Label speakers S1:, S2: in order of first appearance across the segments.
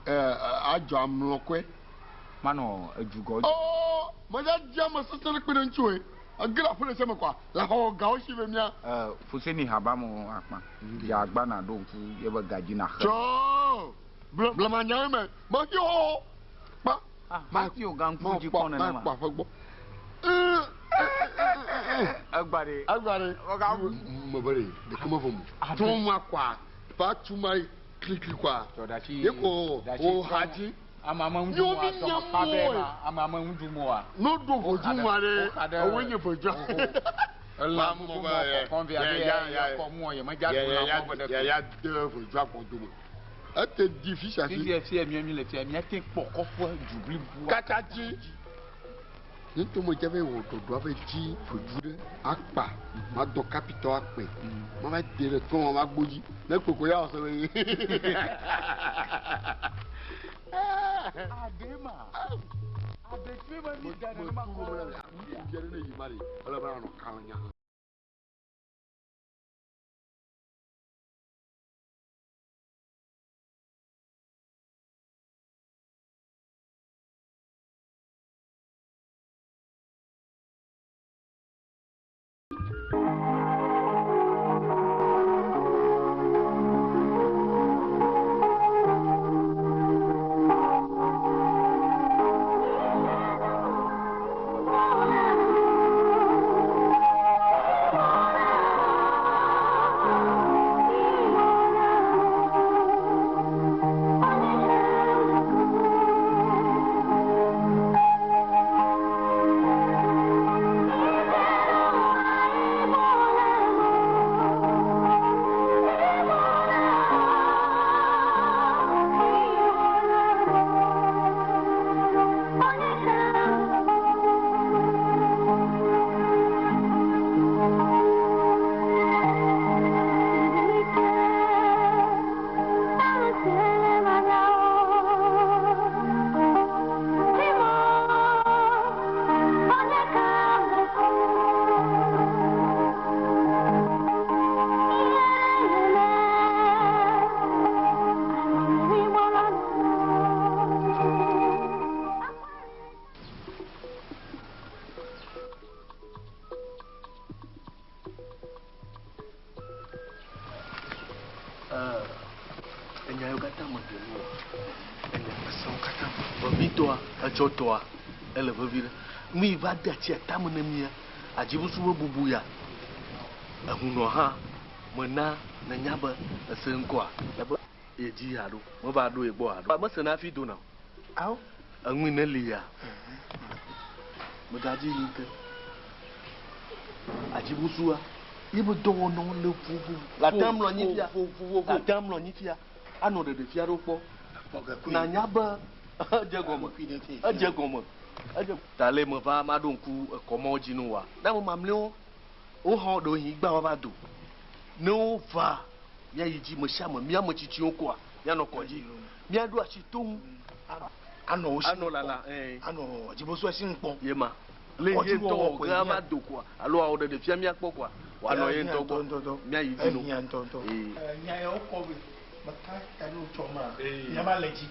S1: Adzɔ amlɔkɔe.
S2: Manɔ edugɔ.
S1: Oo, medza dzi ame sesẽ ɖe kpe ɖe ŋutiwòe. Ege ɖe aƒe ɖe sia me kɔa, le xɔwɔ gawo si be mía.
S2: Fuseni haba mo akpa. Dze agba nàɖo ŋku yeƒe ga dzi nàxe.
S1: Tsɔ! Blema nyawoe me. Mehiã o. Kpa.
S2: Hafi wò ga ŋku dzi kpɔ nenema.
S1: Makpɔ aƒe gbɔ.
S2: Egba ɖe.
S1: Egba ɖe. Mebe ɖe ɖeke mevɔ mo. Tso ma kɔa, va tu ma klikli kɔa. Ye ko wo ha dzi.
S2: Ame ame ŋu dum wa tɔ kpa bɛ ma. Ame ame ŋu dum wa.
S1: No do vodzu wa ɖe. Ewoe nye vodzua.
S2: Elã gbogbo mɔ kɔkɔm via be ya kɔ mu ye medza ɖu lã mɔ be ɖe.
S1: Ya de vodzua kpɔ dome. Ete di fi sia fi.
S2: Fifia fia mía mi le fia mía te kpɔ kɔƒe du bliboa.
S1: Katã dzi. Nye ŋutɔ medze be wɔ ɖoɖoa be dzi vodzu ɖe akpa madɔ kapitɔ akpe mava de ɖe kplɔ ma gbo dzi ne kpokpo ya wɔ se be.
S2: Aɖe ma aɖe tui be mi da ɖe ma kɔ.
S1: Fia ɖe ne yi ma ɖe ele be anɔ kalẽ nya.
S3: Enya yiwo katã me ɖe nu enya sesẽwo katã vevitɔa etsɔ tɔa ele vevi ɖe. Nu yi va de atsia tame ne mía adzibusu be bubu ya ehunɔ hã mena nenya be ese ŋkɔa ebe yedzi haɖo meva ɖo ye gbɔ haɖo. Mesena hafi dona o.
S4: Ao.
S3: Eŋui ne li ya megadzi yi ke adzibusua ye be dɔwɔnawo le vovovo. Le ate amlɔ anyi fia. Ate amlɔ anyi fia. Anɔ ɖeɖefia ɖewo kpɔ. Nanya be edze gɔme. Edze gɔme. Edze. Ta le meva maɖo ŋku ekɔmɔwo dzi ne woa. Ne ame mamlɛwo wohã ɖewohĩ gbã woava do. Ne wova míayi dzi me sia ame mía ame tsitsiwo koa míanɔ kɔdzi. Míaɖo asi to ŋu.
S4: Anɔ wo si
S3: Anɔ lala ɛɛ.
S4: Anɔ dzibosu si ŋu kpɔm.
S3: Ye ma. Le ye ŋutɔ wɔ ge ava do koa alo awɔ ɖeɖefia míakpɔ koa wòanɔ ye ŋutɔ gbɔ. Míayi dzi no.
S4: Ehiã ŋutɔŋutɔ.
S3: Ee.
S4: Nya ya wokɔ be meka ta ɖo tsɔ ma. Nya ma le dzi.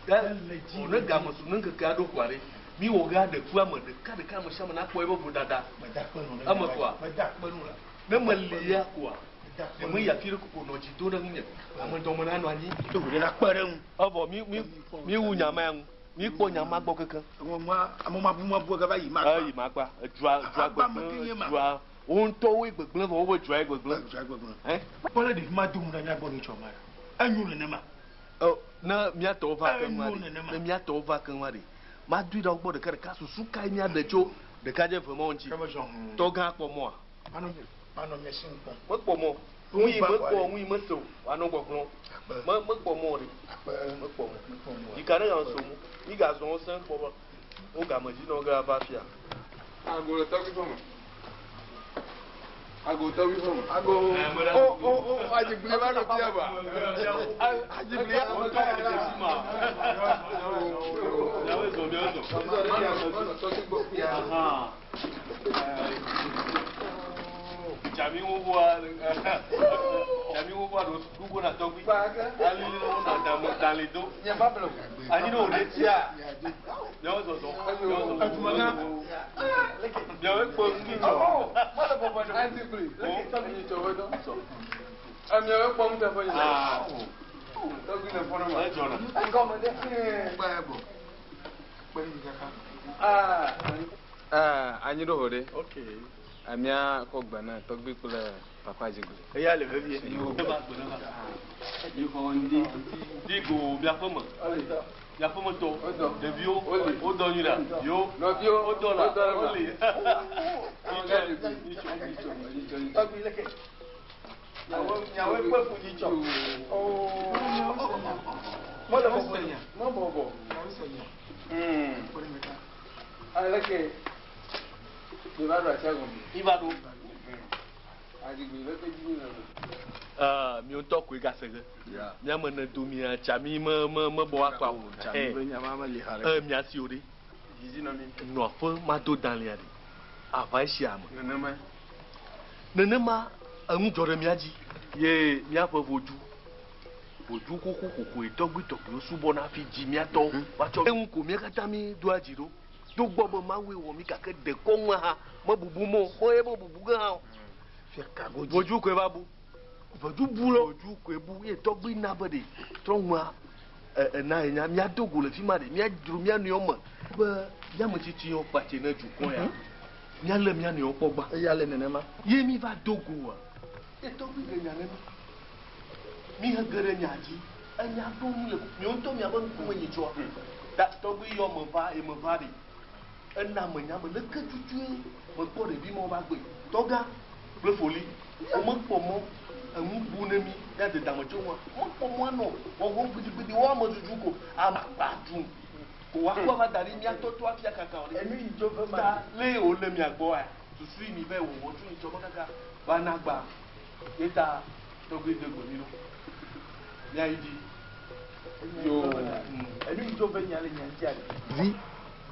S3: Le dzi. Ne game su ne ŋkekea ɖo koa ɖe míwɔ ge aɖe ku ame ɖeka ɖeka ame sia ame nakpɔ eƒe vodada.
S4: Meda kpe nu ɖe
S3: Eme koa.
S4: Meda kpe nu la.
S3: Ne meli ya koa. Nye meyi afi ɖe koko nɔ dzi do ɖe ŋunye. Ame dɔme nanɔ anyi.
S4: To ɖe la kpe ɖe ŋu.
S3: Evɔ mi mi mi wu nya ma ya ŋu. Mi kpɔ nya ma gbɔ kekeŋ.
S4: Ame ma bu ma bu gava yi ma gba.
S3: Eyi ma gba. Edua dua gbegblẽ edua wo ŋutɔwoe gbegblẽ vɔ wobe dua ye gbegblẽ.
S4: Dua gbegblẽ.
S3: Ɛ.
S4: Kpɔ le ɖevi ma dom ɖe mía gbɔ nyitsɔ ma ɖa. Enyo nenema.
S3: Ɔ ne mía tɔwo va keŋ va ɖe. Ne mía tɔwo va keŋ va ɖe. Madoe ɖa wo gbɔ ɖeka ɖeka. Susu kae míaɖe tso ɖekadze eve mawo ŋuti? Tɔgã kpɔ mɔa?
S4: Manɔ mia si ŋu kpɔm.
S3: Mekpɔ mɔ. Nu yi mekpɔ, nu yi mese o, wòanɔ gbɔgblɔm. Me, mekpɔ mɔ o ɖe. Mekpɔ mɔ. Yi ka ɖe game so mu. Mi gazɔ wo sẽ kpɔ be wo game dzi nɔ ge ava fia.
S5: Ago le tɔgbi ƒe me. Ago tɔgbi ƒe me. Ago. O o o adzigbli va ɖo fia ba. Adzigbli va ɖo fia ba.
S3: Miawo zɔ, miawo zɔ. Jami wo wa. Mi wo va ɖo gbogbo na tɔgbi. Ali wo na dame dalĩ do. Anyi ne wo ɖe tsia. Miawo zɔzɔ.
S4: Edumegã.
S3: Miawo kpɔ nu tsɔ. Ah. Edzɔna.
S5: Anyi ɖo ho ɖe.
S4: Okay.
S5: Amia kɔ gbe na tɔgbi kple papa Dzigbli.
S4: Eya le vevie.
S3: Digo miaƒe me. Miaƒe me tɔ. Ɖeviwo. Wodɔ nyui ɖa. Yo. Wodɔ la. Woli. Nyitsɔ. Nyitsɔ. Nyitsɔ.
S4: Miawoe kpe fu nyitsɔ. Mele bɔbɔ.
S5: Mebɔbɔ. Aleke mi va ɖo atsia gɔme.
S3: Mi va ɖo.
S5: Adzigbli leke dzi mi le ɖo.
S3: Miwo ŋutɔ koe gase ge. Miame ne do mia tsa mi me me me bɔ akpa o. Ɛ mia si o ɖe.
S5: Zizi nɔ mi.
S3: Nɔƒe mado dalĩa ɖe. Ava esia me.
S5: Nenema.
S3: Nenema enu dzɔ ɖe mía dzi ye míaƒe vodzu vodzu xoxoxoxoe tɔgbuitɔgbuiwo subɔna hafi dzi mía tɔwo woatsɔ eŋu ko mía katã mi doa dzi ɖo togbɔ be Mawue wɔ mí gake dekɔnua hã mebubu mɔ o mɔ ye mebubu ge hã o. Vodzu koe va bu. Vodzu bu lɔ. Vodzu koe bu ye tɔgbui na be ɖe trɔnua ena enya míado go le fi ma ɖe míadzro mía nɔewo me be míame tsitsiwo kpatse ne dukɔ ya míalé mía nɔewo kpɔ gbã.
S4: Eya le nenema.
S3: Ye mi va do goa. Ye tɔgbui ɖe nya ne mi. Mi he ge ɖe nya dzi. Enya ɖo nu le miwo ŋutɔ miaƒe ŋkume nyitsɔa. Ta tɔgbui yɔ me va ye me va ɖe. Ena me nya be leke tutue mekpɔ ɖevi ma woava gbe. Tɔgã kple foli. Womekpɔ mɔ enu bu ne mi míade dame tso ŋua. Womekpɔ mɔ anɔ wɔwɔm gbidigbidi wo ame dzudzu ko ame akpa dum. Ko woakɔ ava da ɖi mía tɔtɔ afia kaka o ɖe. Ta le wòle mia gbɔa susu yi mi va yi wɔwɔ tso nyitsɔ me kaka va na gba. Ye ta tɔgbui de gbe mi ɖo. Míayi dzi. Yo.
S4: Enu yi dzo ve nya le nya ŋutia ɖe. Vi,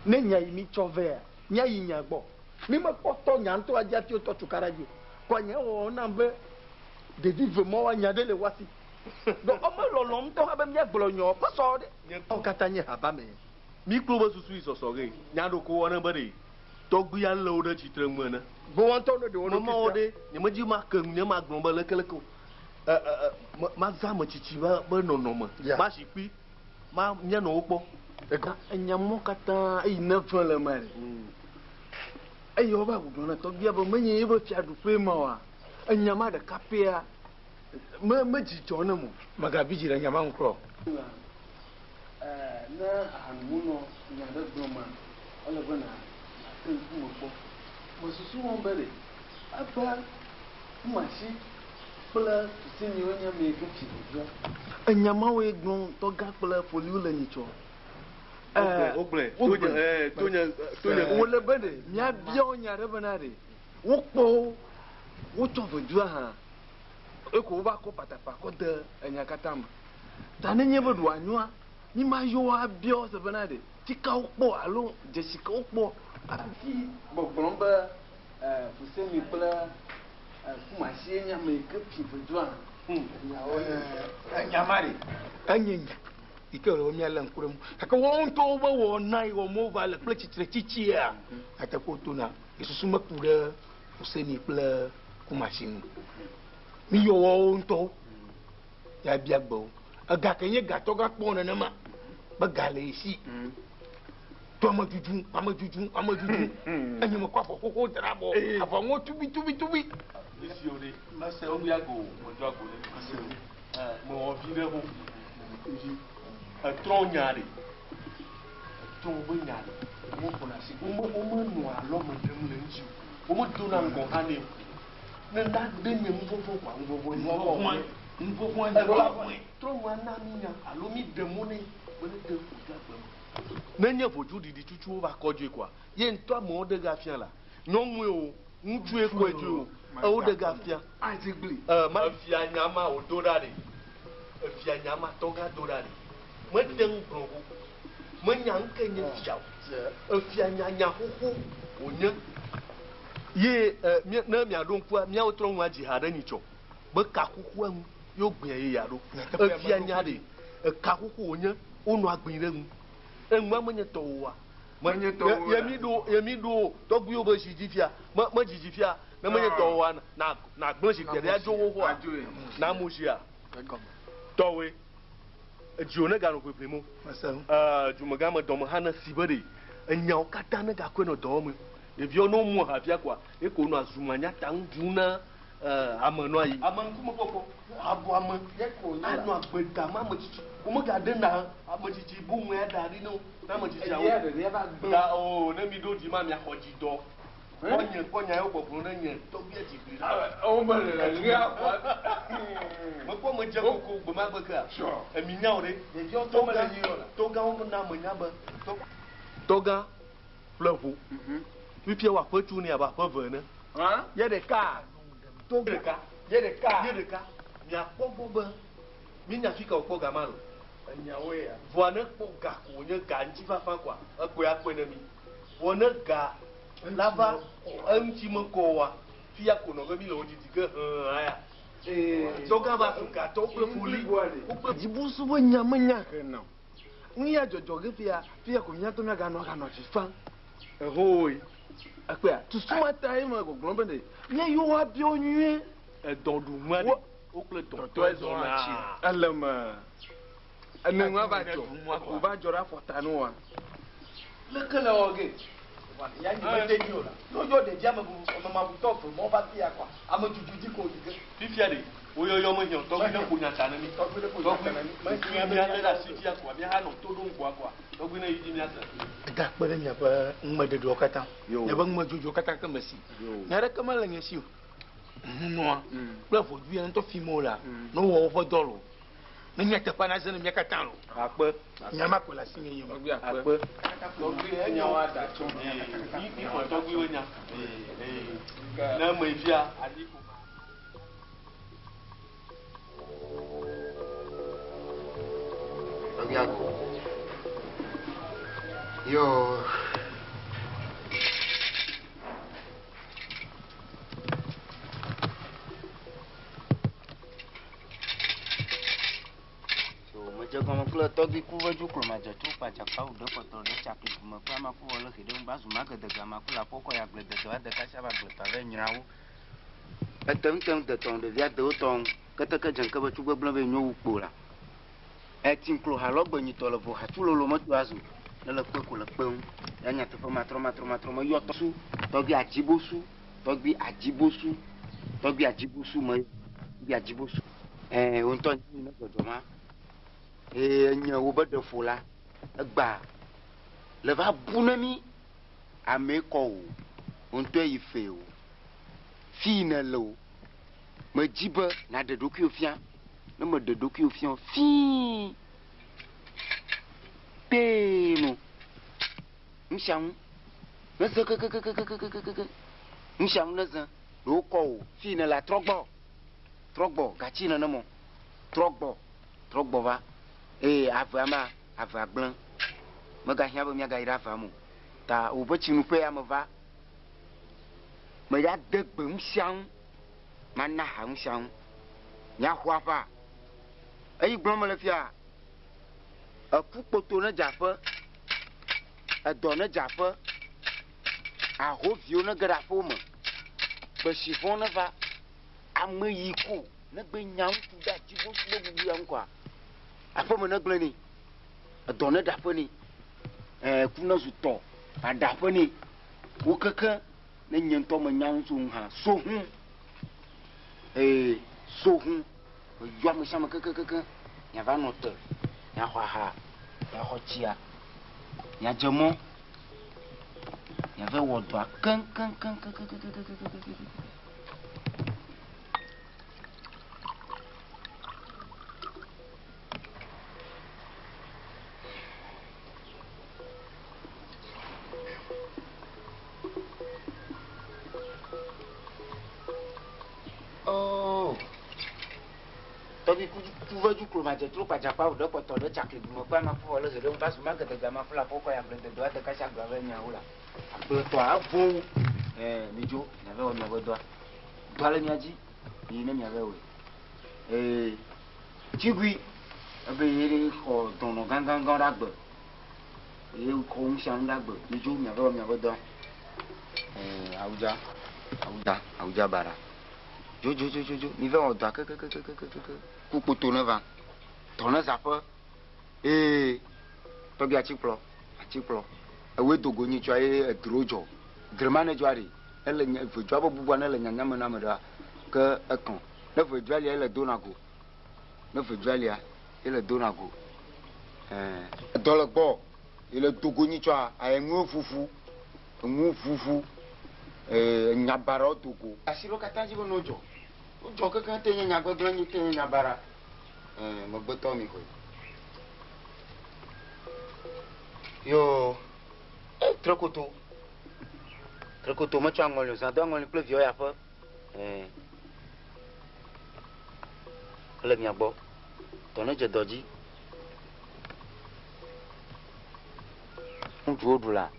S4: ne nya yi mi tsɔ vea, míayi nya gbɔ. Mi mekpɔ tɔ nya ŋutɔ dzi hafi wotɔ tukaɖa dzi o. Kɔ nye wɔwɔ nam be ɖevi ve mɔ woanya ɖe le woasi. Donc eme lɔlɔ ŋutɔ hã be míagblɔ nyɔ ƒe sɔ ɖe. Wo katã nye haba me.
S3: Mi kplo be susu yi sɔsɔ ge. Nya ɖo ko wɔne be ɖe tɔgbui alé wo ɖe tsitre ŋu ene.
S4: Bo wɔn ŋutɔ ne ɖe wo ɖokui
S3: Mama wo
S4: fia.
S3: ɖe nye medzi ma ke ŋu nye ma gblɔ be lekeleke o. Ɛ ɛ ɛ me ma zã ame tsitsi be be nɔnɔme.
S4: Ya.
S3: Ma si kpi ma míanɔ wo kpɔ.
S4: Ego.
S5: Enya mɔ katã eyi ne ve le me ɖe. Eye wova gblɔ na tɔgbuia be menye ye be fiaɖuƒe ma oa. Enya ma ɖeka pɛa me me dzidzɔ ne mo.
S4: Megabi dzi ɖe nya ma ŋu kura o.
S5: Ne ahanumunɔ nya ɖe gblɔ ma, ele be na ate ŋkume kpɔ. Mesusu wɔm be ɖe ebe kumasi kple tusiniwo nye ame yi ke fi vodua. Enya mawoe gblɔm tɔgã kple foliwo le nyitsɔ.
S3: Wogblɔe.
S5: Wogblɔe.
S3: Tonye tonye.
S5: Wòle be ɖe míabia wo nya ɖe bena ɖe wokpɔ wo wotsɔ vodua hã eko wova kɔ patapa kɔ de enya katã me. Ta nenye be ɖo anyoa mi ma yɔ wo abia wo se bena ɖe tsikawo kpɔ alo dzesikawo kpɔ. Hafi gbɔgblɔm be Fuseni kple Kumasi nye ame yi ke fi vodua.
S4: Enya ma ɖe enye nya yi ke wòle be míalé ŋku ɖe ŋu. Gake woawo ŋutɔwo be wɔna yi wɔm wova le kple tsitretsitsia nyateƒe wotona. Susu meku ɖe Fuseni kple Kumasi ŋu. Mi yɔ woawo ŋutɔwo ya bia gbe wo. Ega ke nye gatɔ gakpɔ nenema be ga le ye si. To ame dzudzu, ame dzudzu, ame dzudzu. Enye mekɔ avɔ xoxo da ɖe abɔ. Avɔ ŋu tubi tubi tubi.
S3: Esi wo ɖe. Mese wo ya go medo ago ɖe. Mewɔ vi ɖe ho. Etrɔ nya ɖe. Etrɔ be nya ɖe. Wome wome nɔa alɔme ɖem le ŋuti o. Wome dona ŋgɔ hã nɛ o. Ne na ɖe nye nuvɔvɔ kɔa nuvɔvɔ nye.
S4: Nuvɔvɔ nye.
S3: Trɔ ŋua na mi nya alo mi ɖe mɔ nɛ be ne de vodua gbe me. Ne nye vodzu ɖiɖi tutu wova kɔ dzoe kɔa ye ŋutɔ amewo ɖe ga fia la nyɔnue o ŋutsue kɔe dzoe o ewo ɖe ga fia.
S5: Adzigbli.
S3: Ma efia nya ma wòdo ɖa ɖe. Efia nya ma tɔgã do ɖa ɖe. Mete ŋu gblɔ o. Menya ŋke nye fia o. Efia nya nya xoxo wònye. Ye ne miaɖo ŋkua míawo trɔ ŋua dzi ha ɖe nyitsɔ be ka xoxoa ŋu. Ye wogbea yeyea ɖo. Efia nya ɖe, eka xoxo wònye, wonɔa gbee ɖe enu. Enua menye tɔwò oa?
S2: Menye tɔwò oa?
S3: Ye mi ɖo, ye mi ɖo tɔgbuiwo be zi dzi fia, me, me dzidzi fia, ne menye tɔwò oa, na, nagblẽ zikpuia ɖe adzo xoxoa? Namu zia? Tɔwòe. Edziwò neganɔ ʋeʋẽm o. Ɛɛ, dumegã me dɔme hã nesi be ɖe enyawo katã negakɔe nɔ dɔ wɔm. Ɖeviawo ne womu aha fia koa, eko wonɔa zu manyata ŋu ɖum na ame nɔa yi. Ame ŋkume kpɔkpɔ abu ame anɔ agbe dam ame tsitsi. Womegaɖe na ame tsitsi bu ŋue da ɖi na wo na ame tsitsiawo. Da o ne mi ɖo dzi ma miaxɔ dzi dɔ. Kpɔ nye kpɔ nya yewo gbɔgblɔ ne nye tɔgbuia dzi gli ɖa. Mekpɔ me dze koko gbe ma gbe kea. Emi nya o ɖe. Tɔgãwo na me nya be tɔgã ƒle ʋu. Fifia wɔ aƒe tso nɛ abe aƒe eve ene.
S4: Ye ɖeka.
S3: To ɖeka.
S4: Ye ɖeka.
S3: Ye ɖeka. Miakpɔ gbɔ be míenya fi ka wòkpɔ ga ma le o.
S4: Enyawoe ya.
S3: Vɔa ne kpɔ ga ko wònye ga ŋutifafa koa, ekpɔe akpɔe ne mí. Vɔ ne ga la va eŋuti mekɔ oa, fia ko nɔ be mí le wo didi ge hẽe aya. Tɔgã va zu gatɔwo kple foli. Wokple
S5: Dzibusu be nya menya hena o. Nu ya dzɔdzɔ ge fia, fia ko míatɔ míaganɔ aganɔ avi fam. Ehoe. Ekpea, tusu ma ta ye me gbɔgblɔm be ɖe míayi woabiɔ nyuie.
S3: Edɔ ɖu ŋua ɖe, wokple dɔtɔe zɔna.
S5: Ele me. Ene nua va dzɔ, wòva dzɔ ɖe afɔta ne woa.
S4: Leke le wɔ ge? Ya nyi mede nyi o la. Ne woyɔ ɖevi ame bubu, ame mabutɔ ve mɔ va fia kɔa, ame dzudzu dzi ko yi ge.
S3: Fifia ɖe, woyɔyɔ mehiã o, tɔgbui ne ƒo nya ta ne mí.
S4: Tɔgbui ne ƒo nya ta ne mí.
S3: Tɔgbui mía lé ɖe asi fia kɔa, mía hã nɔ to ɖom kɔa kɔa, tɔgbui ne yi dzi mía se.
S4: Eda akpe ɖe miaƒe numeɖeɖewo katã, miaƒe numedzodzrowo katã ke mesi. Nya aɖeke mele nye si o. Nunɔa kple ʋɔdu ya ŋutɔ fim wolea, ne wowɔ woƒe dɔ loo, ne nyateƒea naze ne mía katã loo.
S3: Akpe.
S4: Nya ma koe le asinye nye ma.
S3: Akpe. Tɔgbui enyo. Mi xɔ tɔgbui wo nya. Ne me fia ali ko.
S1: Tɔgbui ako. Yo.
S6: Medze gɔme kple tɔgbui ku ve dzu klo madze tso kpa dzakpa wu ɖe kpɔtɔ ɖe tsakli dume kple amaku wɔ le xi ɖe ŋu ba zu magede ga amaku le aƒe kɔ ya agble dede wa de kasia va agble tɔ ve nyra wo. Ete ŋu te ŋu de tɔŋ ɖevia de wo tɔŋ keteke dze ŋke be tsu gbegblẽ be nyo wu kpo la. Eti ŋklo ha lɔ gbe nyitɔ le vo hatsu lolo me to azu ne le kpe ko le kpe ŋu. Ya nyateƒe matrɔ matrɔ matrɔ me yɔ tɔsu tɔgbui adzibosu tɔgbui adzibosu tɔgbui adzibosu me tɔgbui adzibosu. Wo ŋutɔ nyi ne dzɔdzɔ ma. Eye nye wo be ɖefo la egba le va bu ne mi ame kɔ o wo ŋutɔe yi fe o fi ne le o medzi be naɖe ɖokuiwò fia ne meɖe ɖokuiwò fia o fii tee no nu sia nu ne ze kekekekekekekeke nu sia nu ne ze ɖewo kɔ o fi ne le atrɔ gbɔ trɔ gbɔ gatsi nenema o trɔ gbɔ trɔ gbɔ va eye avea ma avea gblẽ megahiã be míagayi ɖe avea me o ta woƒe tsinuƒe ya me va meya de gbe nu sia nu mana ha nu sia nu míaxɔ aƒea eyi gblɔm mele fia eku kpoto ne dze aƒe edɔ ne dze aƒe ahoviwo ne ge ɖe aƒewo me gbesivɔ ne va ame yi ko ne gbe nya ŋutsu ɖe ati bo be bubu ya ŋkɔa aƒeme ne gblẽ nɛ edɔ ne ɖe aƒe nɛ ku ne zu tɔ aɖe aƒe nɛ wo keke ne nye ŋutɔ me nya ŋutsu ŋu hã so hu so hu meyɔ ame sia ame kekekeke miava nɔ te miaxɔ aha miaxɔ tsia miadze mɔ miava wɔ dɔa keŋkeŋkeŋkeŋkeŋkeŋkeŋkeŋkeŋ. Oh. Tɔgbi ku ve dzu klo madze tro kpadzakpa wo ɖe kpɔtɔ ɖe tsakli dume kple amaku wɔ le ɣe ɖe ŋu va zu magede ga amaku le aƒe kɔ ya agble dede ade kasi agblɔ be nyawo la. Agble tɔa evo wu. Midzo, miave wɔ miaƒe dɔa. Dɔa le mia dzi, miyi ne miave wɔe. Ee, tsigui ebe ye xɔ dɔnɔ gãgãgã ɖe agbe. Ye xɔ nusianu ɖe agbe. Midzo miave wɔ miaƒe dɔa. Ee, awudza, awudza, awudza baɖa. Dzo dzo dzo dzo dzo. Mive wɔ dɔa kekekekekekeke. Ku kpoto ne va. Dɔ ne zaƒe. Ee, tɔgbi atikplɔ, atikplɔ. Ewoe dogo nyi tsɔa ye edro dzɔ. Drema ne dzɔa ɖi. Ele nye ʋedzɔa be bubua ne le nyanya me na ame ɖea ke ekɔn. Ne ʋedzɔa lia ele dona go. Ne ʋedzɔa lia ele dona go. Ɛɛ edɔ le gbɔ. Ele dogo nyi tsɔa aye enuwo ʋuʋu. Enuwo ʋuʋu. Ee enya baɖawo dogo. Asi ɖewo katã dzi be ne wodzɔ. Wodzɔ kekeŋ te nye nya gbegblẽ nyi te nye nya baɖa. Ɛɛ megbetɔ mi xɔe. Yoo. E trekoto. Trekoto metsɔ aŋɔli o, zã do aŋɔli kple viawo ya ƒe. Ɛɛ. Ele mia gbɔ. Dɔ ne dze dɔ dzi. Ŋutsuwo ɖu la.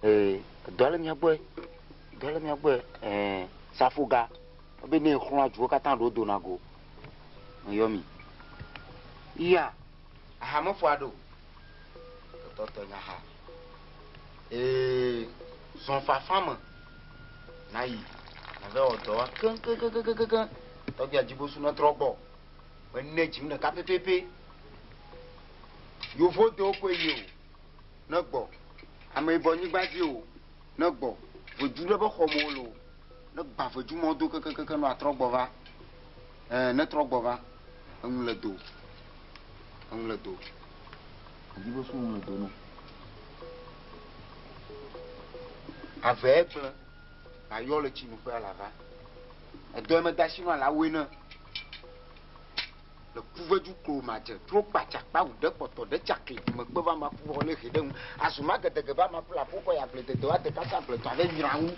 S6: Ee, dɔ le mia gbɔe. Dɔ le mia gbɔe. Ɛɛ, safoga. Ebe ne xlɔa dzuwo katã ɖewo dona go. Meyɔ mi. Ya, aha mefɔ aɖo. Tɔtɔ nya ha. Ee, zɔn fafa me. Na yi. Nave wɔ dɔ wa keŋkeŋkeŋkeŋkeŋ. Tɔgbi adzibosu ne trɔ gbɔ. Mene dzi ɖeka pɛpɛpɛ. Yovo do koe yi o. Ne gbɔ. Ameyibɔ nyigba dzi o. Ne gbɔ. Ʋedu ɖe be xɔ me wole o. Ne gba ʋedu mɔ do kekekeke nɔ atrɔ gbɔ va. Ɛɛ, ne trɔ gbɔ va. Eŋu le do. Eŋu le do. Adzibosu ŋu le do no. Ave gblẽ. Ayɔ le tsinuƒe alava. Edɔ me da si nɔ ala woe ne. Le kuvedu klo ma dze tro kpatsa kpa wu ɖe kpɔtɔ ɖe tsakli mekpe va ma ku le he ɖe ŋu. Azuma gedege va ma ku la fokɔ ya gble dede wa de kasa gble tɔ ave nyra ŋu.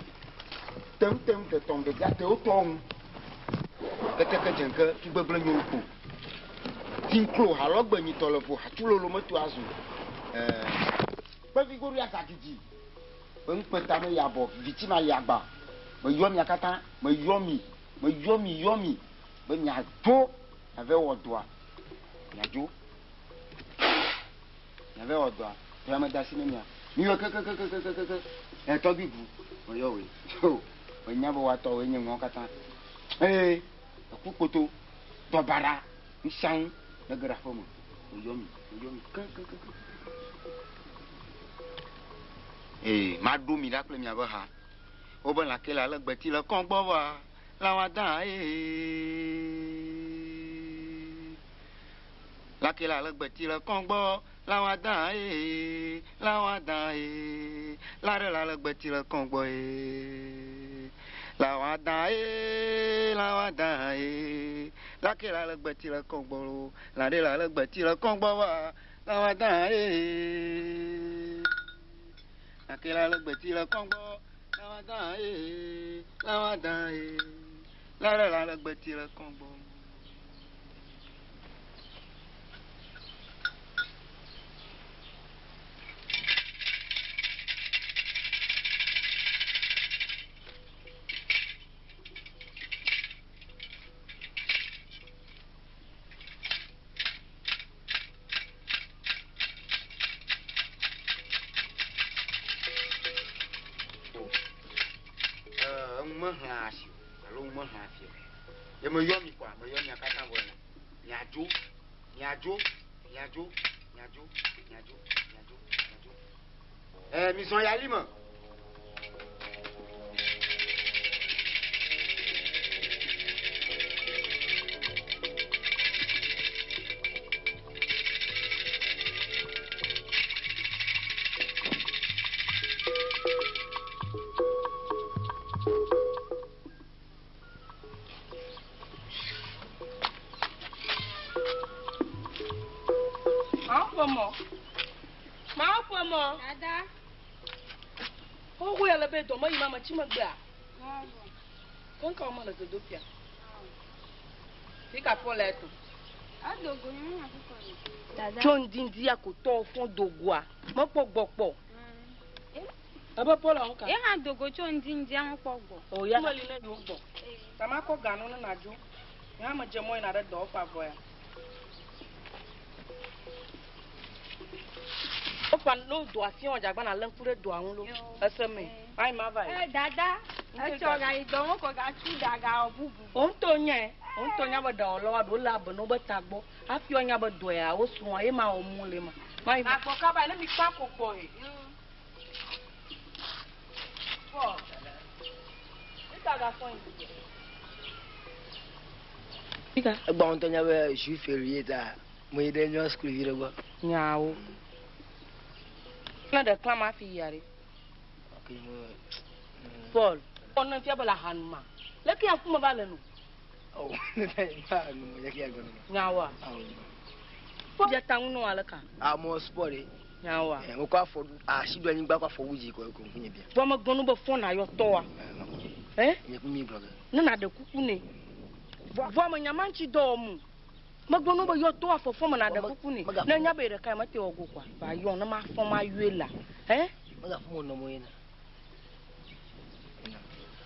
S6: Tem tem de tɔm de dia te wo tɔ ŋu. Keteke dze ke tugbegble nyo kpo. Tinklo halɔgbe nyitɔ le vo hatulolo meto azu. Kpevi goɖo ya zagidi. Be ŋukpeta me ya bɔ viviti ma ya gba. Me yɔ mia katã, me yɔ mi, me yɔ mi yɔ mi be miadzo miave wɔ dɔa. Miadzo. Miave wɔ dɔa. Dɔa me da asi ne mia. Mi wɔ kekekekekekeke. Ɛ tɔgbi bu. Me yɔ woe. Ho. Me nya be woatɔ woe nye ŋɔ katã. Ee, eku kpoto. Dɔbaɖa. Nusianu ne ge ɖe aƒe me. Me yɔ mi, me yɔ mi keŋkeŋkeŋ. Ee, maɖo mi ɖa kple miaƒe ha. Wobe lãke le ale gbeti le kɔn gbɔ va lãwa dã ee. Lãke le ale gbeti le kɔn gbɔ lãwa dã ee, lãwa dã ee. Lãɖe le ale gbeti le kɔn gbɔ ee. Lãwa dã ee, lãwa dã ee. Lãke le ale gbeti le kɔn gbɔ lo. Lãɖe le ale gbeti le kɔn gbɔ va lãwa dã ee. Lãke le ale gbeti le kɔn gbɔ lãwa dã ee, lãwa dã ee. Lãɖe le ale gbeti le kɔn gbɔ. Eŋu mehlẽ asi o alo ŋu mehlẽ asi o. Ye meyɔ mi kɔa, meyɔ mia katã vɔ ene. Miadzo, miadzo, miadzo, miadzo, miadzo, miadzo, miadzo. Ɛɛ, mizɔ yali me.
S7: Mawu ƒe mɔ. Mawu ƒe mɔ.
S8: Dada.
S7: Xoxo ya le be dɔme yi ma me tsi megbea. Keŋka wo me le dzodoƒea. Fika fɔ le eto.
S8: Edo go nyɔnu akukɔ ni. Dada.
S7: Tso ŋdindi ya ko tɔwo fɔ dogoa. Mekpɔ gbɔ kpɔ. Ebe Paul awo ka.
S8: Ye hã dogo tso ŋdindi ya mekpɔ gbɔ.
S7: O ya. Meli ne yewo gbɔ. Tama kɔ ganu ne nadzo. Nye hã medze mɔ yina ɖe dɔwɔƒe avɔ ya. Woƒã ne wodo asi hã dze agbagba nàlé ŋku ɖe doa ŋu lo. Ese me. Ayi mava yi.
S8: Eh, dada, etsɔ gayi dɔ ŋu kɔ gatu ɖa gawɔ bubu.
S7: Wò ŋutɔ nyae. Wò ŋutɔ nya be ɖewɔlawoa ɖewo le abe ne wobe tagbɔ hafi woanya be dɔ ya wosrɔ̃a ye ma wɔm wole ema. Mayi. Nàgbɔ kaba ne mikpa ko gbɔ he. Fɔ. Mika gafɔ yi. Mika.
S9: Egbɔ ŋutɔ nya be jour férié ta meyi ɖe nyɔ sukuvi ɖe gbɔ.
S7: Nyawo. Ne ɖe klã hafi yia ɖe.
S9: Ok, mo.
S7: Paul. Paul ne fia be le ahanuma. Leke ya ŋkume va le nu?
S9: Oh, ne ta yi ma nu mo yake ya gbɔ.
S7: Nyawoa.
S9: Awo.
S7: Paul dze ta ŋu nɔ ale ka?
S9: Ah, mo sport de.
S7: Nyawoa.
S9: Eh, mo kɔ afɔ asi ɖo anyigba kɔ afɔ wu dzi kɔ ko ŋkunye bia.
S7: Vɔ megblɔ nu be fɔ na yɔ tɔa. Eh?
S9: Nye ku mi gblɔ ge.
S7: Ne na ɖe kuku nɛ. Vɔ me nya ma ŋuti dɔ wɔm o. Megblɔ nu be yɔ tɔa fɔfɔ me na ɖe kuku nɛ. Ne nya be ɖeka mete wɔ go koa. Va yɔ ne ma fɔ ma yɔe la. Eh?
S9: Megafɔ mo nɔ mo yina.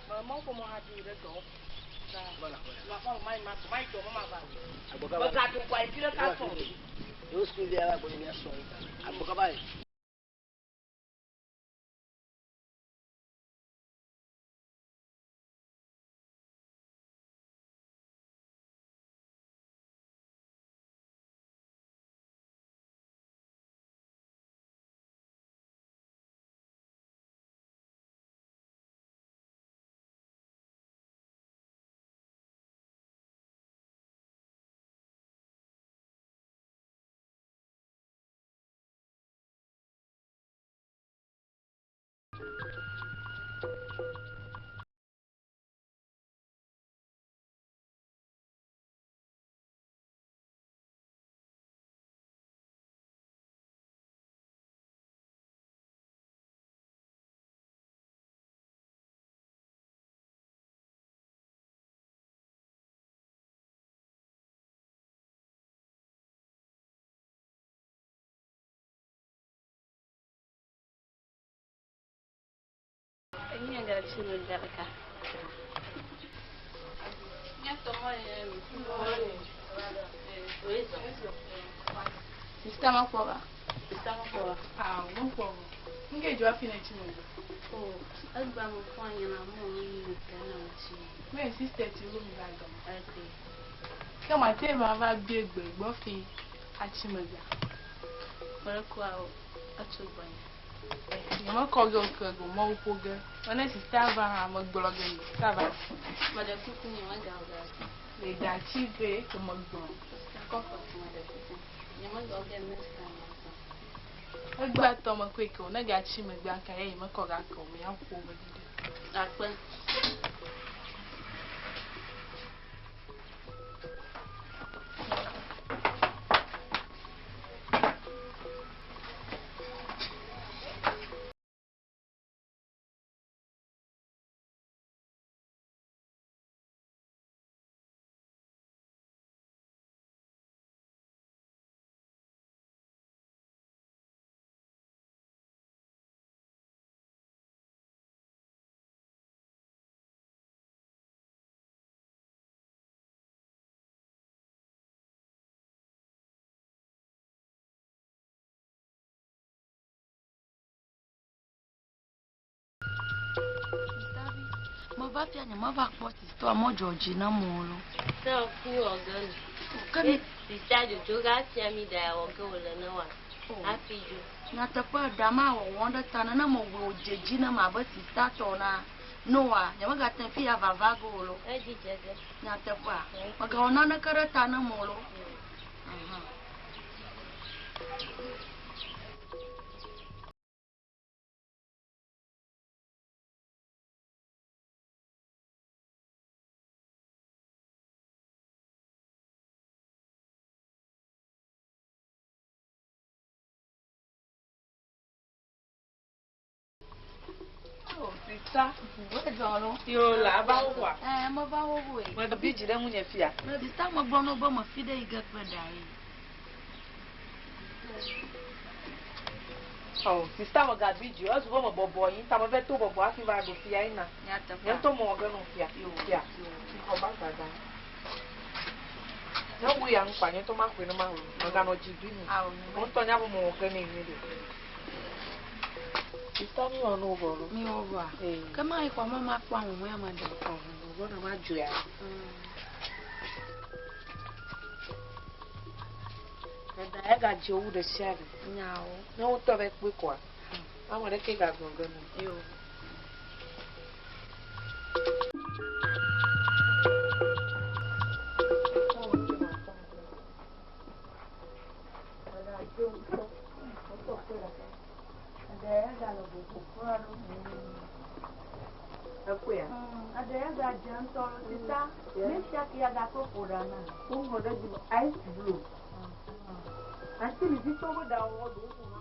S7: Me mɔ fɔ mo ha di ɖe dɔ. Megado go ayi fi ɖeka sɔ.
S9: Yewo sukuvi ala gbɔ mia sɔ yi ta. Agbɔ kaba yi.
S8: Sista makpɔ ba.
S7: Sista makpɔ ba.
S10: Ah, makpɔ ba. Nke dzɔ hafi ne tsi megbe.
S8: Oh, egba me fɔ anyi na mo nu mi ke na mo tsi.
S10: Me sister ti wo mi va dɔm.
S8: Okay.
S10: Ke ma te va va bie gbe gbɔ fi atsi megbea.
S8: Kpɔɖe o etso gbɔnye.
S10: Nye mekɔ ge o ke go mɔwo ƒo ge. Mene sista va hã megblɔ ge ni sista va.
S8: Meɖe kuku nye megawɔ ge.
S10: Le gatsi be ke megblɔ.
S8: Kɔfɔ meɖe kuku. Nye megawɔ ge next time ma.
S10: Egbea tɔ me koe ke o ne gatsi megbea ka ye mekɔ gake o ya ƒo vevi ɖe.
S8: Akpe.
S7: Meva fia nye meva kpɔ sista mɔdzɔ dzi na mo lo.
S11: Se fi wɔ ge nu.
S7: Ke mi
S11: Sista dzodzo ga fia mi ɖa wɔ ge wòle ne wa. Hafi dzo.
S7: nyateƒe ɖa ma wɔwɔ ɖe ta ne mewɔ wòdze dzi na ma abe sista tɔ na noa nye megate fi ya vava ge o lo.
S11: Edzi dze ge.
S7: Nyateƒea megawɔ naneke ɖe ta ne mo lo. Aha.
S10: Sista.
S7: Wezɔ lo.
S10: Yo la ava wo wa.
S7: Eh, meva wo woe.
S10: Mebi dzi ɖe ŋunye fia.
S7: Sista megblɔ na wo be mefi ɖe yi ge kple ɖa ye.
S10: Oh, sista megabi dzi o. Ezu be mebɔbɔ anyi ta meve to bɔbɔ hafi va ɖo fia yina.
S7: Nyateƒea.
S10: Nye ŋutɔ mewɔ ge nɔ fia.
S7: Yo.
S10: Fia.
S7: Yo.
S10: Xɔ ba gbagba.
S7: Ne wu ya ŋkpa nye tɔ maxɔe ne mawu. Meganɔ dzi ɖui me. Wo ŋutɔ nya be mewɔ ge nɛ nyuie ɖe. Sista mi wɔ nu vɔ ɖo.
S8: Mi wɔ vɔa? Ke ma yi xɔ me makpɔ ahuhɔ̃ea me ɖe.
S7: Gbɔ na ma dzoea. Eɖa ya gadze wu ɖe sia ɖe.
S8: Nyawo.
S7: Ne wotɔ be kpɔe koa, ame ɖeke gagblɔ ge nɛ.
S8: Yo.
S7: Ekpɔea?
S8: Eɖe ya gadze ŋutɔ ɖo sista. Ne sia ke ya gakɔ ƒo ɖa na.
S7: Woŋlɔ ɖe edzi be ice blue. Asi li vi tɔ be ɖawɔwɔ ɖewo ŋu hã.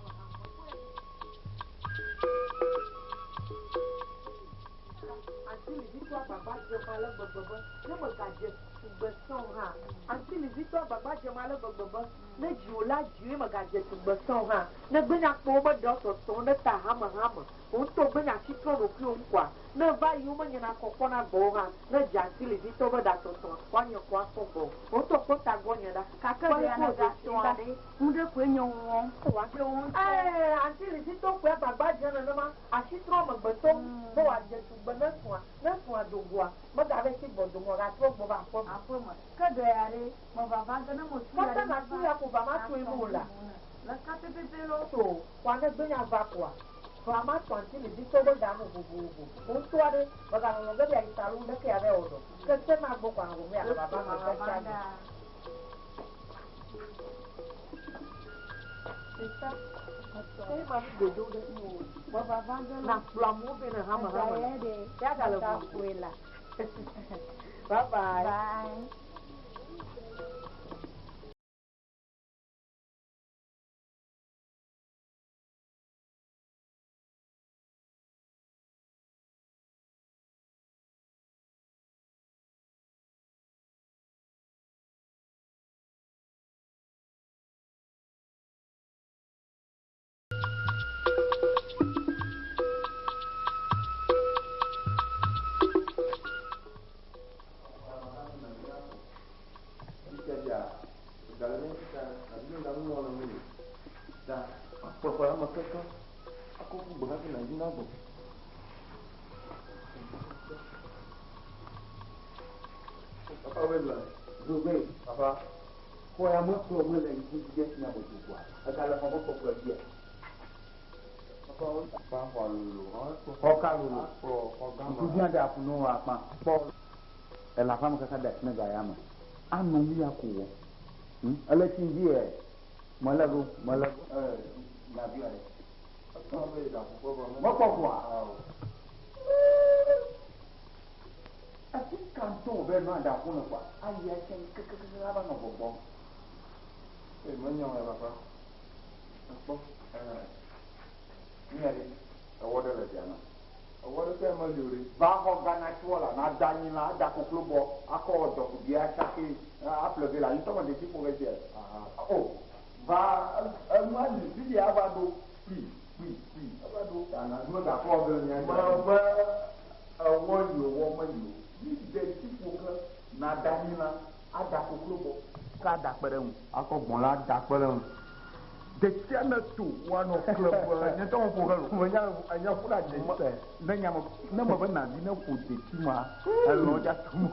S7: Asi li vi tɔ agbagba dzem ale gbegbe be ne megadze tugbe sẽ o hã. Asi li vi tɔ agbagba dzem ale gbegbe be ne dziwòla dziwoe megadze tugbe sẽ o hã. Ne gbenya kpɔ wobe ɖewo tɔtɔm ɖe ta hamehame. Wò ŋutɔ gbenya asi trɔ ɖokuiwò ŋu koa, ne va yi womenyena kɔ kpɔna gbɔwò hã, ne dze asi li vi tɔ be ɖa tɔtɔa, woanye kɔ akpɔ gbɔwò. Wò ŋutɔ kpɔ tagbɔnye ɖa.
S8: Gake
S7: Kpɔ
S8: ɖe
S7: ale
S8: ya
S7: ko wòdze
S8: nègatɔa
S7: sii ɖa.
S8: ɖe, nu ɖe koe nye wɔm.
S7: Ɖe wò ŋutɔ. Ɛɛ, asi li vi tɔ koe agbagba dze nenema. Asi trɔ amegbetɔ ŋu be wòadze tugbe ne srɔ̃a, ne srɔ̃a do goa, megava tsi gbɔdome o, agatrɔ gbɔ va aƒeme.
S8: Aƒeme. Ke ɖe ya ɖe, mevava ge ne metu ya
S7: Kaka
S8: ɖe
S7: nàtu
S8: meva
S7: ya ko va matue me o la.
S8: atɔ bubu ne. Leka pɛpɛpɛ loo.
S7: So, kɔa ne gbenya va koa, va matɔ anti li vi tɔ be ɖa nu vovovo. Wò ŋutɔ aɖe, meganɔ ge be yeayi salon ɖeke ya va wɔ dɔ. Ke se ma gbɔ koa nɔ gbɔgbɔ ya vava me
S8: Mevava
S7: ɖe sia ɖe.
S8: ɖaa. Sista,
S7: Eye ma nu godo ɖe.
S8: Mevava ge loo.
S7: Nàkplɔ amewo vɛ ne hamehame.
S8: Eɖa ya ɖe,
S7: Ya gale vovo.
S8: megaƒoe la.
S7: Bye bye.
S8: Bye.
S2: Elafam kaka da ne ga ya me anɔ nu ya ko wɔ ele tsi dzi yɛ mele go mele go gavi aɖe mekpɔ koa esi kantɔ wo be nɔ aɖaƒu ne koa ayi etse kekekeke ava nɔ gbɔgbɔm.
S5: Ee, menye o ya papa. Ekpɔ.
S2: Nu ya ɖe ewɔ ɖe le via me.
S5: Ewɔ ɖe ke meli o ɖe.
S2: Va xɔ gana tsoa la na da anyi la ada koklo bɔ akɔ dɔkubi atsake aƒle ve le anyi tɔme detsi ƒo ge sia. O va enua li fi ya va ɖo kpui kpui kpui eva ɖo.
S5: Ana nu gakɔ ge nya.
S2: Me be ewɔ li o wɔ meli o. Mi detsi ƒo ge na da anyi la ada koklo bɔ. Ka da kpe ɖe ŋu.
S5: Akɔ gbɔn la da kpe ɖe ŋu.
S2: Detsia ne to woanɔ kle be nye tɔwo ƒo ge lo.
S5: Menya enya ƒu ɖe adze sɛ.
S2: Ne nya me ne me be navi ne ƒo detsi ma elɔ dza to mo.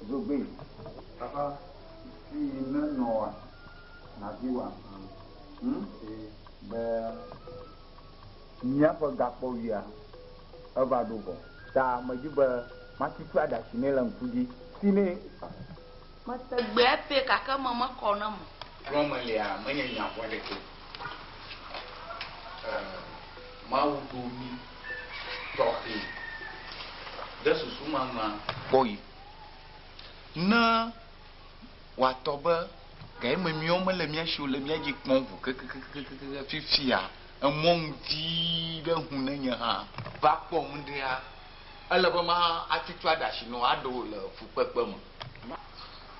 S2: Zogbe,
S5: Papa.
S2: fi ne nɔa naviwa, be míaƒe gakpɔvia eva ɖo vɔ. Ta medzi be matutu aɖasi nɛ le ŋku dzi. Si ne
S8: Mese gbea pɛ gake eme mekɔ nam o.
S2: Gblɔ melia menye nya vɔ̃ ɖeke o. Mawu ɖo mí tɔxɛ ɖe susu ma nua? Kpɔ yi. Ne wòatɔ be gayime míawo mele mía si o le mía dzi kpɔm ʋu kekekekeke fifia, emɔnu vi ɖe ŋu ne nye hã. Va kpɔ ŋɖea, ele be ma atutu aɖe asi nɔ aɖe wò le fukpekpe me.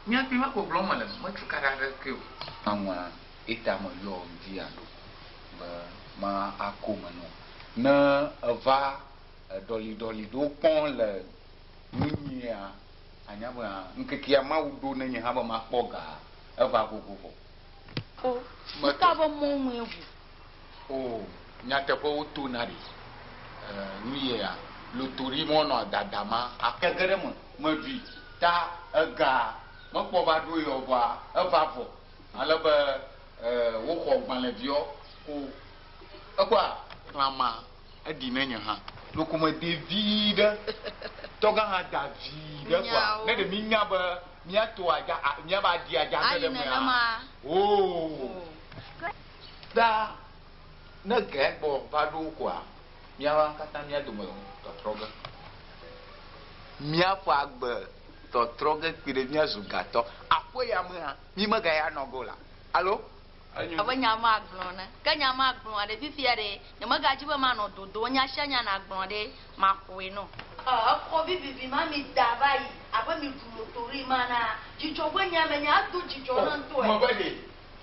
S2: Nyakpui ma ko gblɔm mele, metu ka ɖe aɖeke o. Aŋua eta meyɔ ŋdi alo be ma ako me nɔ. Ne eva eɖɔliɖɔli ɖewo kpɔm le nunyea, anya be ŋkekea Mawu ɖo ne nye hã be makpɔ ga, eva gogo vɔ.
S8: O, nuka be mɔnue ʋu?
S2: O, nyateƒe wotona ɖi. Nu yea, lotori mɔnɔ dada ma ake ge ɖe eme, meɖui ta ega mekpɔ va ɖo yɔ vɔa eva vɔ ale be woxɔ gbalẽviɔ ko ekpɔa xlãma eɖi ne nye hã. Ɖeko mede vi ɖe tɔgã hã da vi ɖe kɔa ne ɖe mi nya be míato adza míava aɖi adza ge ɖe mea oo ta ne ge gbɔ va ɖo kɔa míawo katã mía dome tɔtrɔ ge. Míaƒe agbe tɔtrɔ ge kpi ɖe míazu gatɔ. Aƒe ya me hã mí megaya nɔ ge o la. Alo?
S8: Abe nya ma gblɔ ne. Ke nya ma gblɔ ɖe fifia ɖe, nye megadzi be manɔ dodo nya sia nya na gblɔ ɖe maxɔe nɔ. Exɔ vivivi ma mi da va yi abe mi ɖu lotori ma na dzidzɔ be nya me nya ado dzidzɔ ne ŋutɔe.
S2: Me be ɖe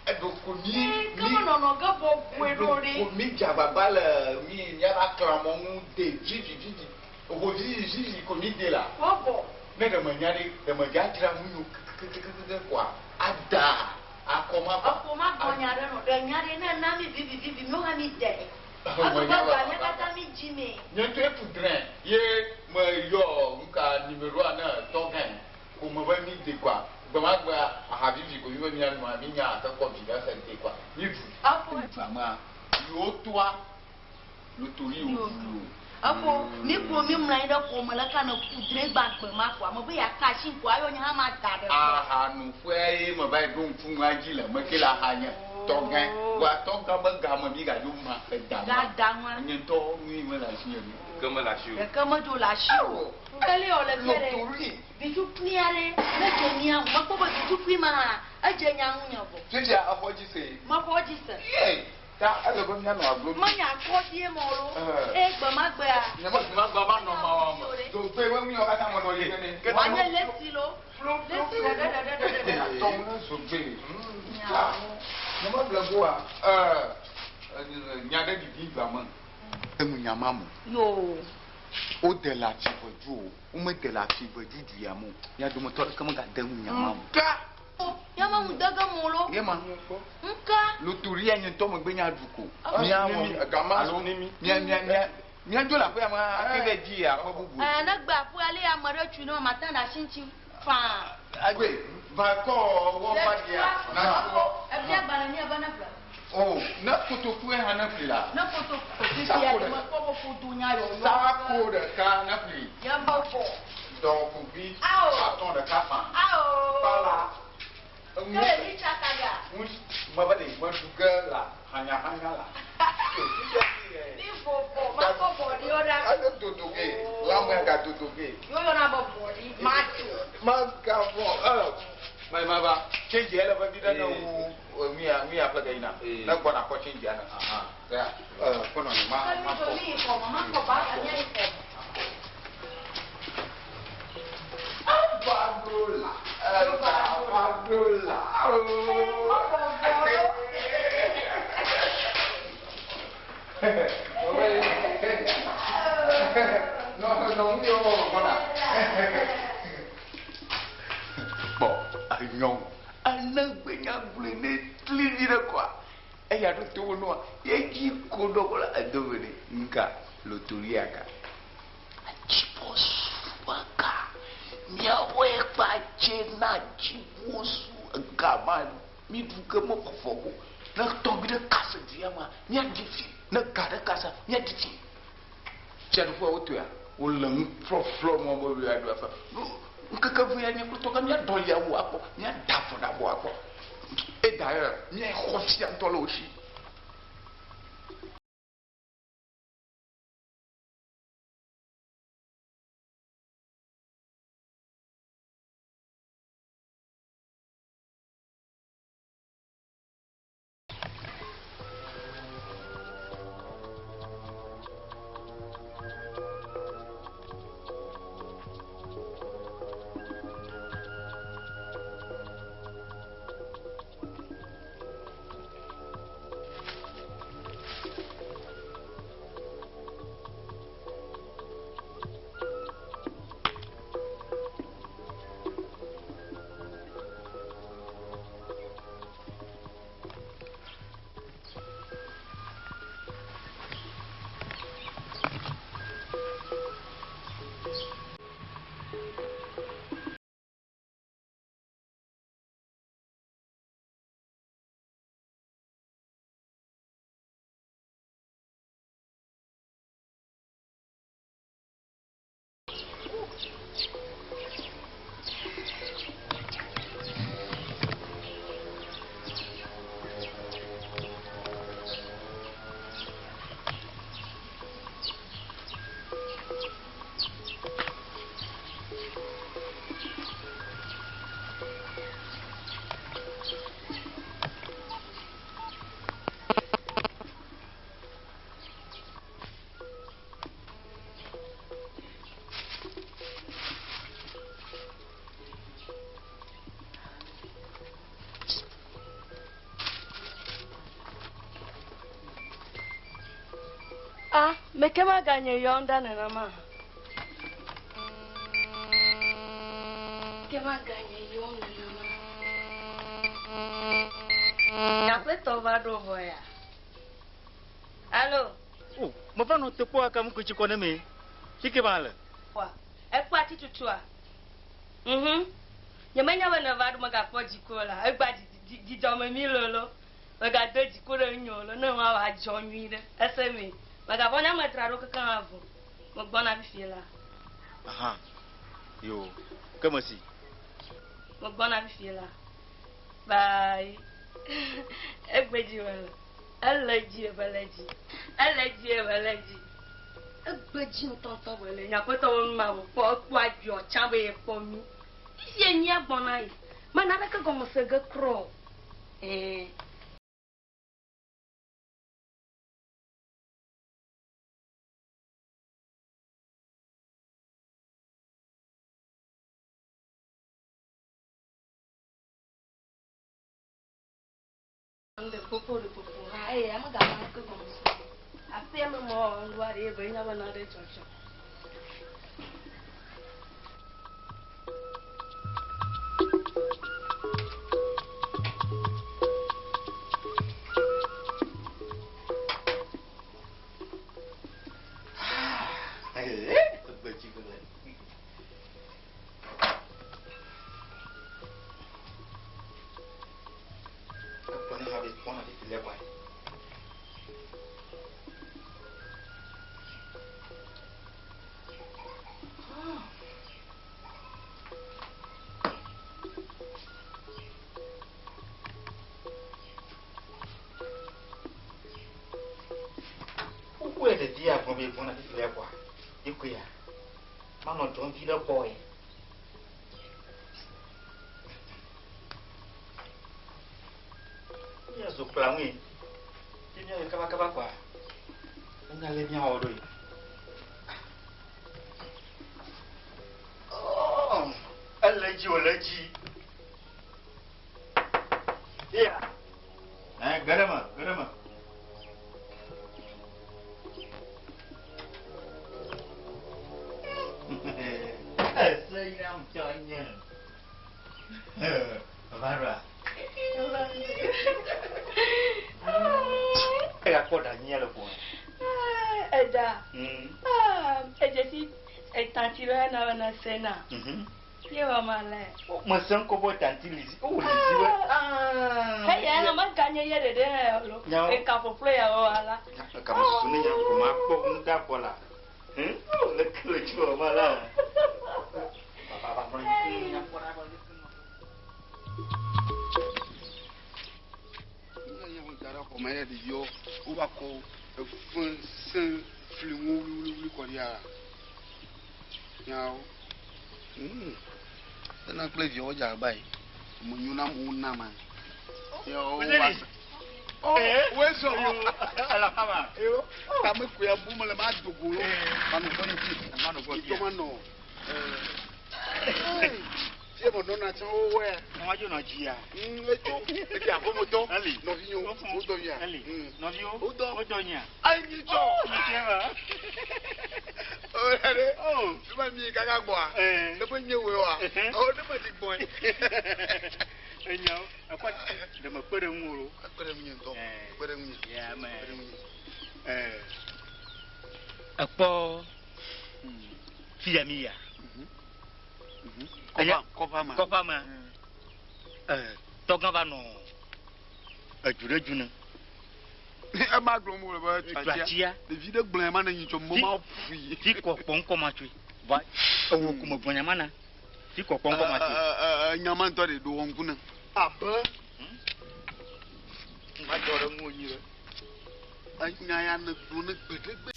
S2: eɖo ko mi
S8: Ke me nɔnɔ ge bɔbɔe ɖo ɖe.
S2: Ko mi dze agbagba le mi miava klã mɔ ŋu de vivivivi. Eho vivivivi ko mi de la.
S8: Bɔbɔ.
S2: Ne ɖe me nya ɖe, ɖe me dza dzra nu nyo kekekekeke koa ada akɔ ma kɔ.
S8: Exo ma gbɔ nya ɖe nɔ ɖe nya ɖe ne na mi vivivivi mi hã mi de. Ezo be ga mía katã mi dzi me.
S2: Nye ŋutɔe ku drẽ ye me yɔ nuka numéroa ne tɔgã ko me be mi de kɔa. Gbe ma gbea aha vivi ko mi be mía nua mi nya ake kɔ vi ɖe xe de kɔa mi ɖu.
S8: Eƒo.
S2: Dua mea yewo toa lotori wo ɖu o.
S8: Eƒo mi klo mi mlɔ anyi ɖe xɔ me le ka ne ku drẽ gba gbe ma kɔa me be ya ka asi ŋkɔ ayɔ nye hã ma da ɖe.
S2: Aha nu ƒea ye me va yi ɖo ŋku nua dzi le me ke le aha nye tɔgã. Wa tɔgã be game mi gadzo ma eda ma.
S8: Gada nua.
S2: Nye ŋutɔ nui me le asi nye nu.
S12: Ke me le asi o.
S8: Ɖeke medzo le asi o. Kele yɔ le fia ɖe.
S2: Lotori.
S8: Vitukui aɖe ne dze mía ŋu. Mekpɔ be vitukui ma hã edze nya ŋu nye vɔ.
S2: Fifia exɔ dzi se.
S8: Mexɔ dzi se.
S2: Ye ta ele be míanɔ aglo ɖum.
S8: Menya akɔ die mɔ lo. Eye gbe ma gbea.
S2: Nye me gbe ma gbe ma nɔ ma wa me. Dogbe be nu yawo katã me nɔ yi ne.
S8: Wòanye lesi lo. Lesi ɖeɖe ɖeɖe ɖeɖe.
S2: Atɔ mu ne zogbe. Nye me ble goa. Nya ɖe ɖiɖi dua me. Enu nya ma mo.
S8: Yoo.
S2: Wode le ati ʋedu o. Womede le ati ʋedu du ya mo. Mía dometɔ ɖeke megade nu nya ma mo.
S8: Nka. Ya me ŋu dege mo lo.
S2: Ye ma.
S8: Nka.
S2: Lotoria nye ŋutɔ megbe nya ɖu ko. Mía wɔ
S1: gama
S2: alo mía mía mía mía dzo le aƒea me ake ɖe dzi ya aƒe bubu.
S8: Ne gbe aƒe ale ame ɖe tui ne ma te ɖe asi ŋuti faa.
S2: Agbe va kɔ wɔ va dia.
S8: Na kɔ. Ebia gbalẽ mía be ne ƒle.
S2: O ne kotoku hã ne ƒli la.
S8: Ne kotoku fifia ɖe me kpɔ be ƒodo nya yɔyɔ.
S2: Sako ɖeka ne ƒli.
S8: Ye me vɔ.
S2: Dɔkuvi.
S8: Ao.
S2: Atɔ ɖeka fã.
S8: Ao.
S2: Kpala.
S8: Ke le mi tsaka ga.
S2: Ŋu me be ɖe me ɖu ge la hanya hanya la.
S8: Mi vɔ vɔ ma kɔ bɔɖi yɔ ɖa.
S2: Ele dodo ge lãmea ga dodo ge.
S8: Yɔ yɔna be bɔɖi ma tso.
S2: Ma ga vɔ ɛ. Ma ma va. Change ele vevi ɖe ne wu mia mia ƒe ge yina. Ne gbɔna kɔ change ya ne. Aha. Ya kɔnɔ ne ma ma kɔ.
S8: Mi yi xɔ me ma kɔ ba mia yi xɔ me.
S2: Evaɖo la. Evaɖo la. No, no, mi yɔ gbɔna. Kpɔ anyɔ ene gbenya gblɔe ne tli vi ɖe kɔa eya ɖo to wo nua ye dzi ko ɖo ko la edo be ɖe nka lotoria ka. Atsibɔsuaka miawoe kpa dze na dziwosu ega ma mi ɖu ke me fɔfɔ ko ne tɔgbi ɖe kase du ya ma miaɖi fi ne ga ɖe kasa miaɖi fi. Fiaɖuƒea wotoa wole nu flɔflɔ mɔ be woaɖu afa.
S12: Ŋkeke eve ya nye kple tɔgã míaɖɔ li awu akpɔ, míada avɔ ɖe abɔ akpɔ. Et d'ailleurs, míaxɔ fia ŋutɔ le wo si.
S11: Ah, meke maganye yɔm ɖa nenema. Ke maganye yɔm nenema. Aƒetɔ va ɖo vɔ ya. Alo.
S13: O, meva nɔ te kpɔ aka ŋku tsi kɔ ne me. Fike ba le.
S11: Wa, ekpɔ ati tutua? Mhm. Nyemenya be neva ɖo megakpɔ dziku o la. Egba dzidzɔme mi lolo. Megado dziku ɖe ŋunye o lo ne ma wa dzɔ nyui ɖe. Ese mi. Megavɔ nye ame dzra ɖo kekeŋ avɔ. Megbɔna fifie la.
S13: Aha. Yo. Ke mesi.
S11: Megbɔna fifie la. Bye. Egbe dzi wòle. Ele dzi ebe le dzi. Ele dzi ebe le dzi. Egbe dzi ŋutɔŋutɔ wòle. Nye aƒetɔ be nu ma wòkpɔ ekpɔ adziɔ tsã be yekpɔ mí. Fifie nyia gbɔna yi. Mena ɖeke gɔme se ge kura o. Ɛɛ. Ɖe kpokpo ɖe kpokpo ha eye ame gava ke gɔme se. Aƒea me mɔ ŋgɔ aɖe ye be nya be na ɖe dzɔdzɔ.
S13: Kuku ya ɖevi agblɔ be gbɔna fifi le kɔa, ekoe ya. Manɔ dzɔm vi ɖe kpɔ ye. Míazu kpla ŋui. Ke míawɔe kabakaba kɔa, enya le míawɔ ɖo ye. Oh, ele dzi wòle dzi. Ya. Ɛ, ge ɖe me, ge ɖe me. Ese ya ŋutɔ nye. Va ɖoa. Eya kpɔ ɖa nyia le ƒo.
S11: Eɖa. Edze si etanti ɖe na be na se na. Ye wɔ ma le.
S13: Mese ŋkɔ bɔ tanti lizi. O lizi we.
S11: Eya na meganye ye ɖeɖe hã lo.
S13: Nyawo.
S11: Eka ƒoƒlo ya wɔ ala.
S13: Eka me susu ne nya ko ma kpɔ ŋu da kɔ la. Le kele tsi wɔ ma la. Baba mlɔ.
S1: Xɔme ya ɖeviwo wova kɔ efe sẽ fli ŋu wluiwluiwlui kɔ ɖia nyawo. Ena kple viawo dze agba yi. Ame nyo na amewo na ma. Yawo wa se. Oh, wezɔ. Eyo, tame koe abu mele ma dogo lo. Manɔ gbɔ nye fi.
S13: Manɔ gbɔ
S1: fi. Manɔ. Fie me nɔna tsã wowɔe.
S13: Ŋua dzo nɔ dzia.
S1: Etso eti aƒemetɔ.
S13: Eli.
S1: Nɔvinyewo wodɔ mia.
S13: Eli. Nɔviwo
S1: wodɔ.
S13: Wodɔ nyia.
S1: Ayi mi tsɔ.
S13: Mi tsɛ ma.
S1: O ɖe. O. Fi mi kaka gbɔa. Ne ƒe nye woe wa. O ne me dzi gbɔe.
S13: Enyawo ekɔ ɖe me kpe ɖe ŋu o.
S1: Ekpe ɖe ŋunye ŋutɔ. Ekpe ɖe ŋunye.
S13: Ya me.
S1: Ekpe ɖe ŋunye.
S13: Ekpɔ fi ya mi ya.
S1: Kɔƒea me.
S13: Kɔƒea me. Tɔgã va nɔ edu ɖe dzu ne.
S1: Ema gblɔm wole be
S13: Tuatia.
S1: Ɖevi ɖe gblɔe ma ne nyi tsɔ mo ma fui.
S13: Fi kɔ kpɔ ŋkɔ ma tsoe. Va ewo ko me gblɔ nya ma na. Fi kɔ kpɔ ŋkɔ ma tsoe.
S1: Nya ma ŋutɔ ɖe ɖo wɔ ŋku ne. Abe.
S13: Ma dzɔ ɖe ŋuwò nyuie.
S1: Enya ya ne gblɔ ne gbe ɖe gbe.